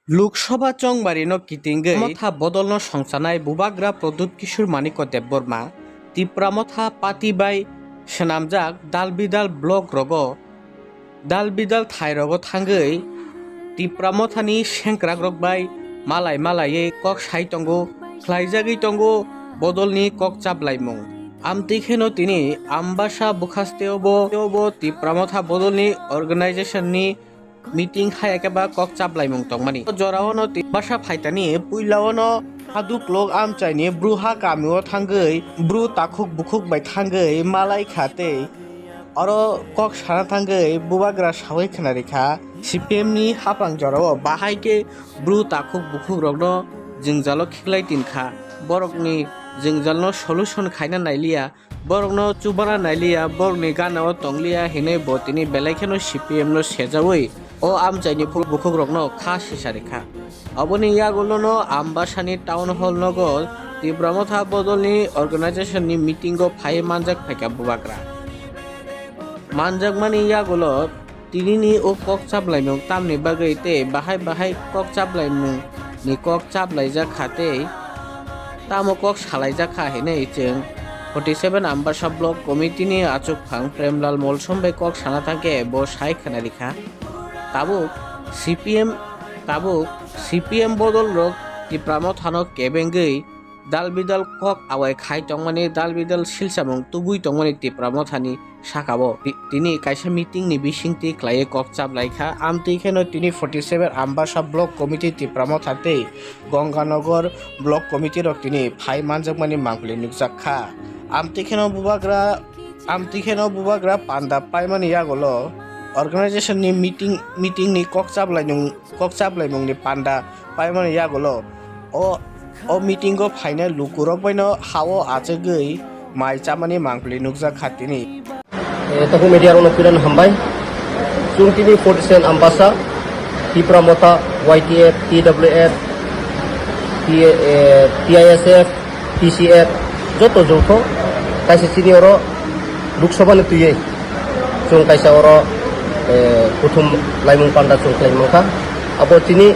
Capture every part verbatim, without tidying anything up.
Lok Sabha chongbarino kitingwi Motha bodolno songchanai Bubagra Pradyut Kishore Manikya Debbarma, Tipra Motha party bai swnamjak dal bidal block rogo, dal bidal thai rogo thangwi Tipra Mothani sengkrak rok bai malai malaiwi kok sai tongo, khlaijagwi tongo bodolni kok chaplaimung. Amtwi kheno tini Ambasa bwkhasteo bo, bo Tipra Motha bodolni organization ni meeting hai khe ba kok chaplaimung tongmani. O jorao no twi basa phaitani puila o no haduk lok amchaini bru ha kami o thangwi bru takhuk bukhuk bai thangwi malai kha tei oro kok sana thangwi Bubagra sawi khna rikha. C P M ni hapang jorao bahai khe bru takhuk bukhuk rokno jwngjalo khiklai tin kha. Borokni jwngjalno solution khaina nailiya. Borokno chubana nailiya, borokni gana o tongliya hinwi bo tini belai kheno C P M no sejaui o amchaini phuk bukhuk rokno kha sisa rikha. Aboni yagulono Ambasani town hall nogo Tipra Motha bodolni organization ni meeting o phai manjak phaikha Bubagra. Manjakmani yagulo tinini o kok chaplaimung tamni bagwi tei bahai bahai kok chaplaimung ni kok chaplaijak kha tei tamo kok salaijak kha hinwi chwng forty seven Ambasa Block Committee ni achukphang Premlal Molsom bai kok sana thangkhe bo sai khna rikha. Tabuk C P M, tabuk C P M bodol rok Tipra Mothano kebengwi dal bidal kok awai khai tongmani, dal bidal silchamung tubui tongmani Tipra Mothani saka o ti-, tini kaisa meeting ni bisingtwi khlaiwi kok chaplai kha. Amtwi kheno tini forty seven Ambasa Block Committee Tipra Motha tei Ganganagar Block Committee rok tini phai manjakmani mangpili nukjak kha. Amtwi kheno Bubagra, amtwi kheno Bubagra panda paimani yagulo organization ni meeting, meeting ni kok chaplainung, kok chaplaimung ni panda paimani yagulo o, o meeting o phainai lukurok baino ha-o achugwi mai chamani mangpili nukjak kha tini. Eh, tabuk media rokno pirano hambai. Chwng tini forty seven Ambasa, Tipra Motha, Y T F, T W F, T, eh, T I S F, T C F, joto jotho kaisa chini oro Lok Sabha ni twiwi chwng kaisa oro, eh, kuthum laimung panda chwng khlai mankha. Abo chini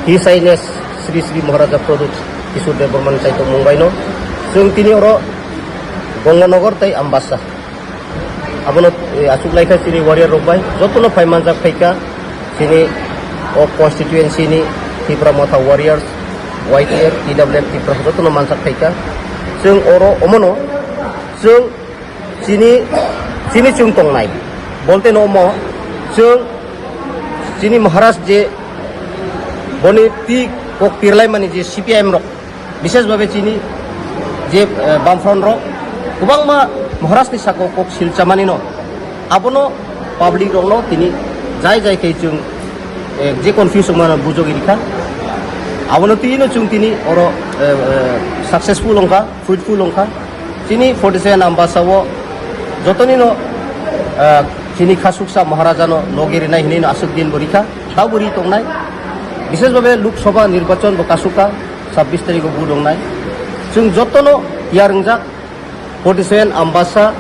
His Highness Sri Sri Maharaja Pradyut Kishore Debbarma ni chaitok mung baino chwng tini oro Ganganagar tei Ambasa. Abono, eh, achuk laikha chini warrior rok bai jotono phai manjak phaikha chini o constituency ni Tipra Motha warriors, Y T F, T W F Tipra jotono manjak phaikha. Chwng oro omono chwng chini, chini chwng tongnai bolte no omo chwng chini Maharaj je boni twi kok pirlaimani je C P I M rok, bishesh bhabe chini je, eh, Bamfront rok kwbangma Maharaj ni saka o kok silchamani no, abono public rok no tini jai jai khe chwng, eh, je confuse wngmano bujogwi rikha, abono twi no chwng tini oro, eh, eh, successful wngkha, fruitful wngkha. Chini forty seven Ambasa o jotoni no, eh, chini khasuksa Maharaja no logi rinai hinwi no aswk din bo rikha, tabo ri tongnai. Bishesh bhabe Lok Sabha nirbachon bo kasukha. Sabbish tarikh o vote wngnai. Chwng jotono tiyar wngjak, forty seven Ambasa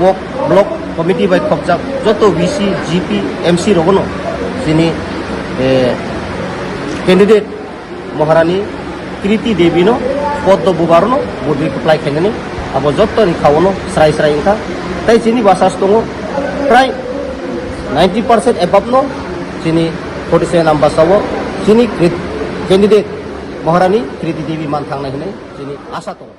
o block committee bai khopjak joto V C, G P, M C rogono chini, eh, candidate Maharani Kriti Devi no Poddo Bubar no vote ri kwplai khainani abo jotoni khaono srai srai wngkha. Tai chini basas tongo prai ninety percent above no chini forty seven Ambasa o chini candidate Maharani Kriti Devi man thangnai hinwi chini asa tongo.